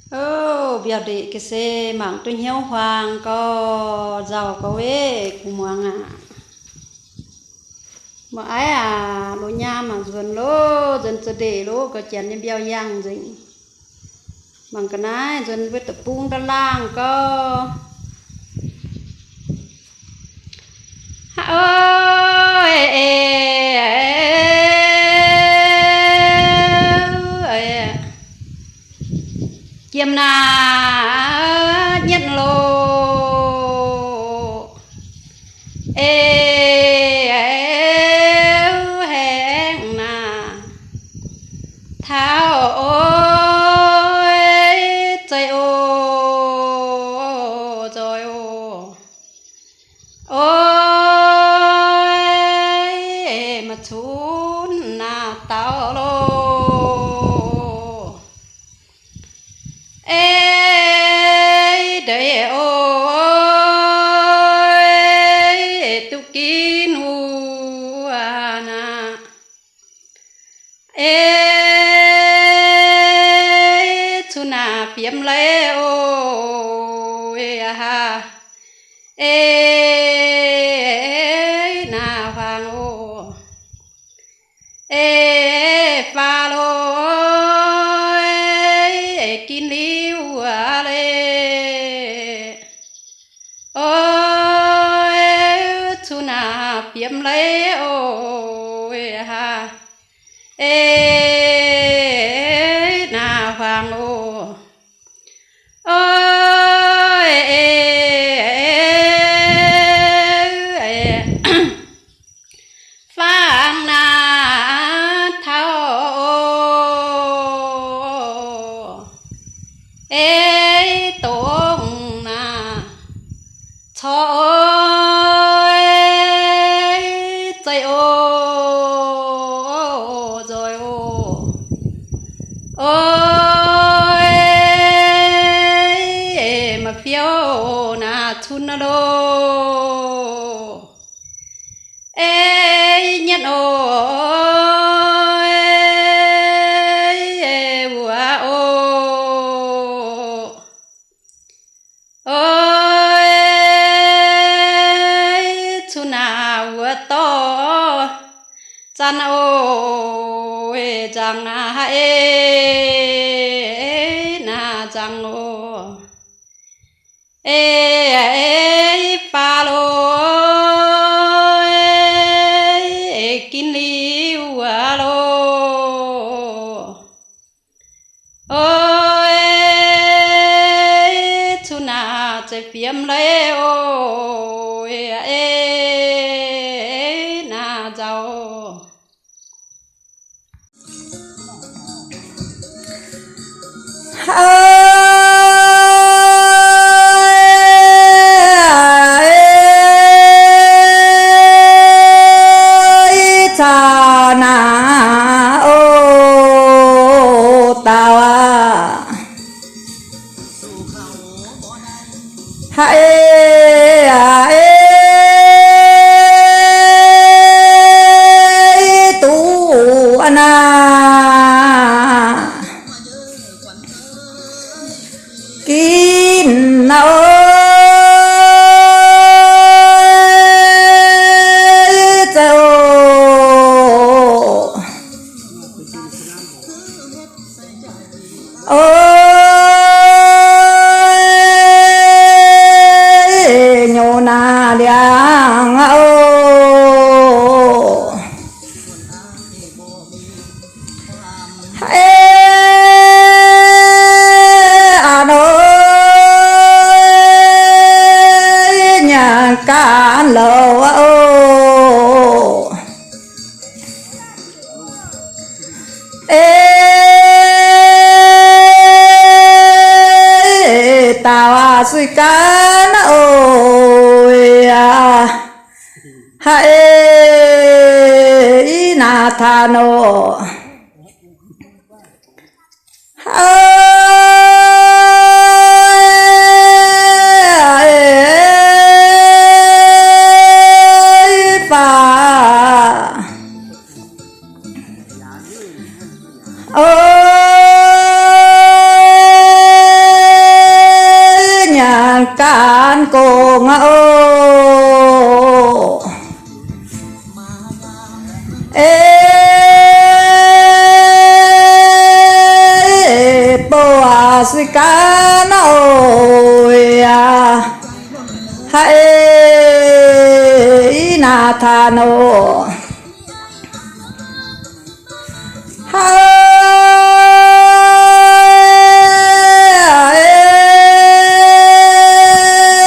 O, mbiauh ndeic ga'sie mangc duqv hnyouv huaang gau, nzauh gau, weiv kuv muangx aac. Mbuo aiv aac, loz nyaam mangc nzuonx loh, nzuonx za'ndeic loh, gauh janx nyei mbiauh yangh nzengc. Mangc ga'naaiv nzuonx wuov deic-bung daaih laangh gau. Aa, o, e, e, jiem naaic nyietv loh, e, haengh naaic taux, o, zeiz o, zoih o. O, e, maaih cunv naaic daux loh, e, ndeic o, e, duqv ginv wuov naaic. E, cunv naaic fiemx leiz o, e, aa, e, naaic huaang o, e, faaux loh, e, ginv liuz wuov leiz. O, cunv naaic fiemx leiz o, e, aa, e, naaic huaang o. O, e, faang naaic taux o, e, dongh naaic corc o, e, zeiz o, nzoih o. O, e, maaih fiouv naaic cunv loh, e, nyietv o, e, wuov o. O, e, cunv naaic wuov dorh zanc o, e, nzangc naaic, e, naaic nzangc o. E, e, faaux loh, e, ginv liuz wuov loh. O, e, cunv naaic zeiz fiemx leiz o, e, naaic nzauh. Caux naaic o, daauh aac. Haiz aac, e, duqv a'naaic ginv naaic o, e, zoux o. O, nyouz naaic ndiangx aqv oc. E, a'hnoi nyanc ganh louc aqv oc. E, daauh aac, suiv ganh oc. Haiz, e, i naaic taux nor, haiz, e, faah. O, Gaax nor oc, aa, haiz ih naaic taux nor.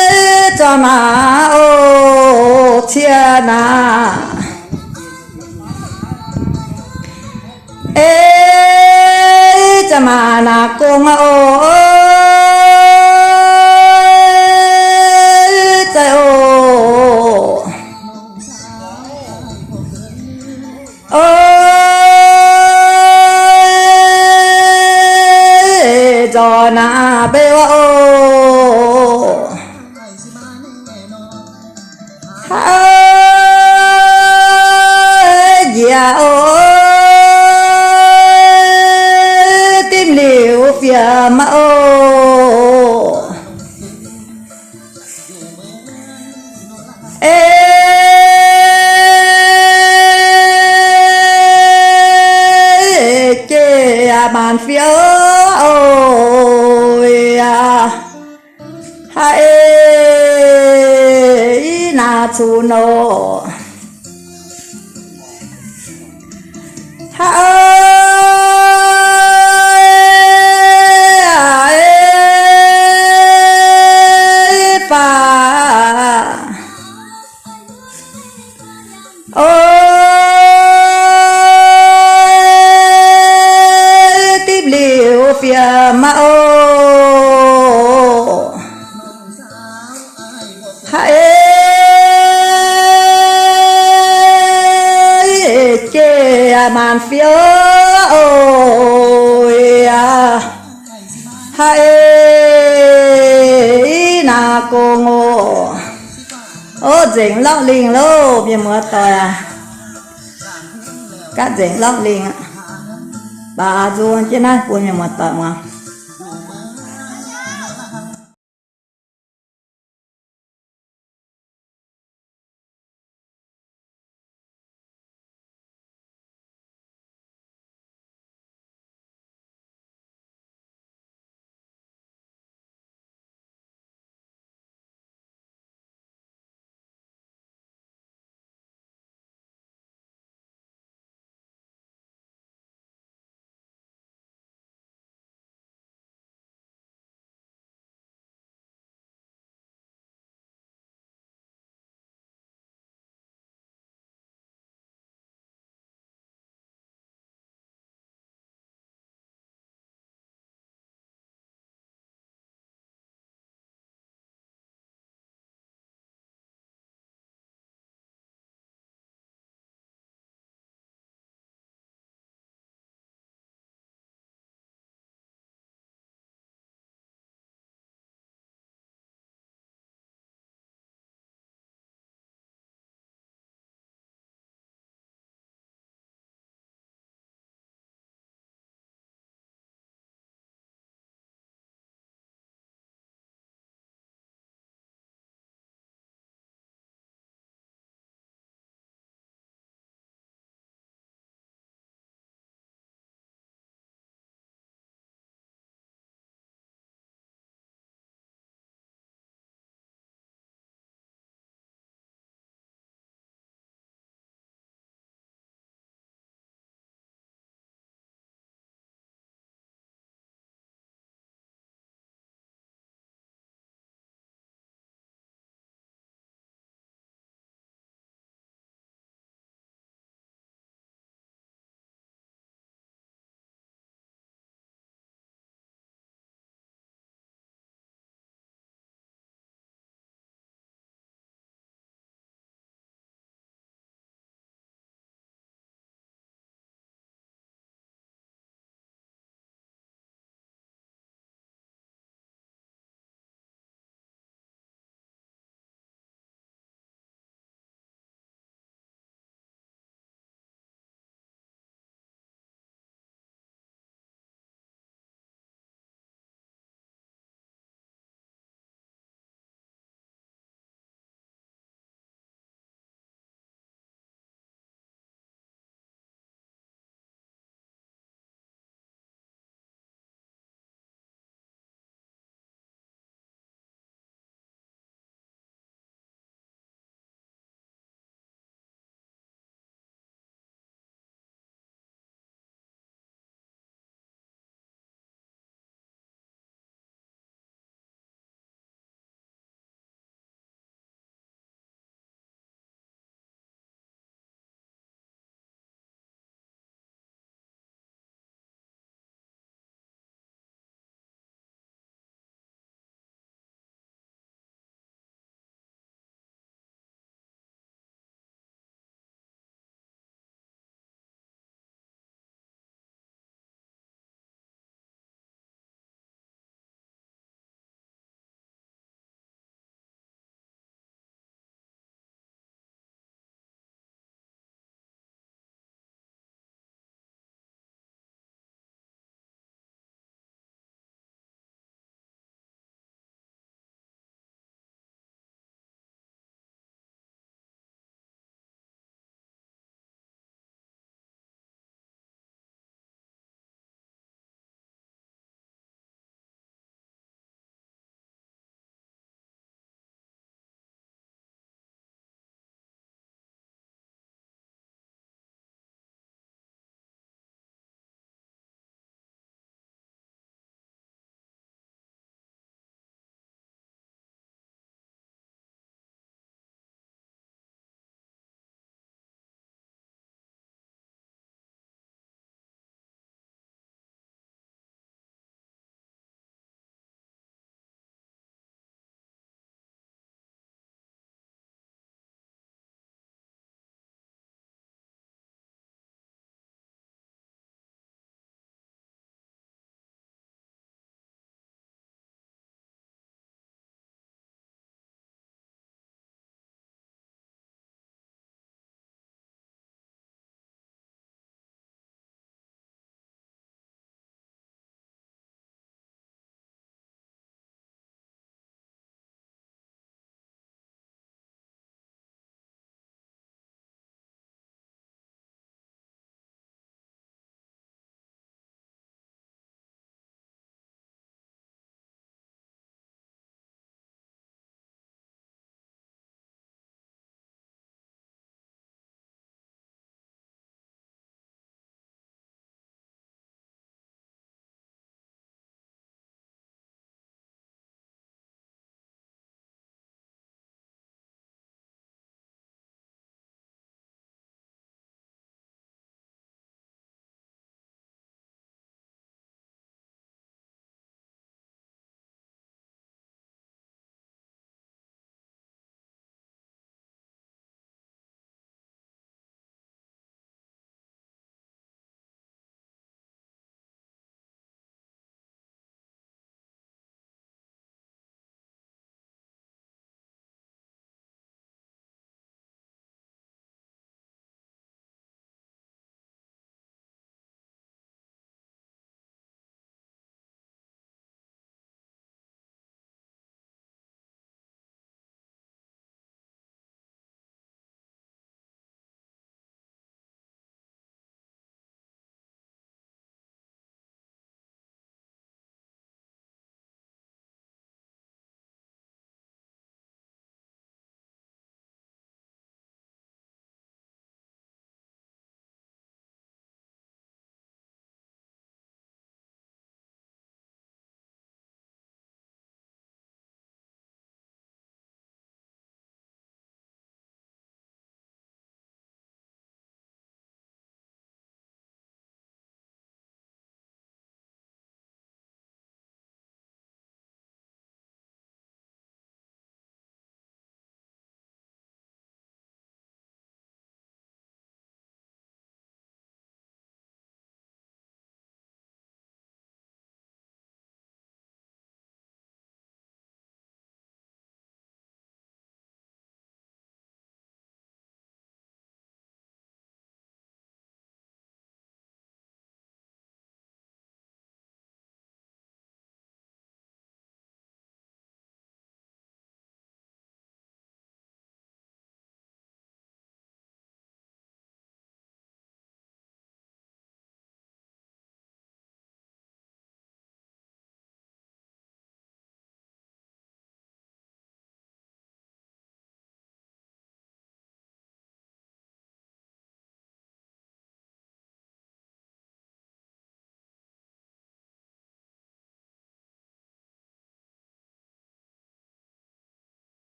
Haiz zorqv naaic oc, ciex naaic. Ei, za'maah naaic gong oc, ei, za'oc. Ei, zorqv naaic mbeix wuov oc. Haiz njiec oc, dimv liuz fiev maiv oc. Ei, jiex maanc fiev oc, aa. Haiz ih naaic cunx nor. Haiz, aa, ei, faah. Oc, dimv liuz fiev maiv oc. Haiz jiex maanc fiev oc, aa. Haiz ih naaic gong oc. Oc, nzengc lorqc lingh loh, mienh muoz-doic aac. Gapv nzengc lorqc lingh aqv. Baac nzung jienv naaiv bun mienh muoz-doic muangx.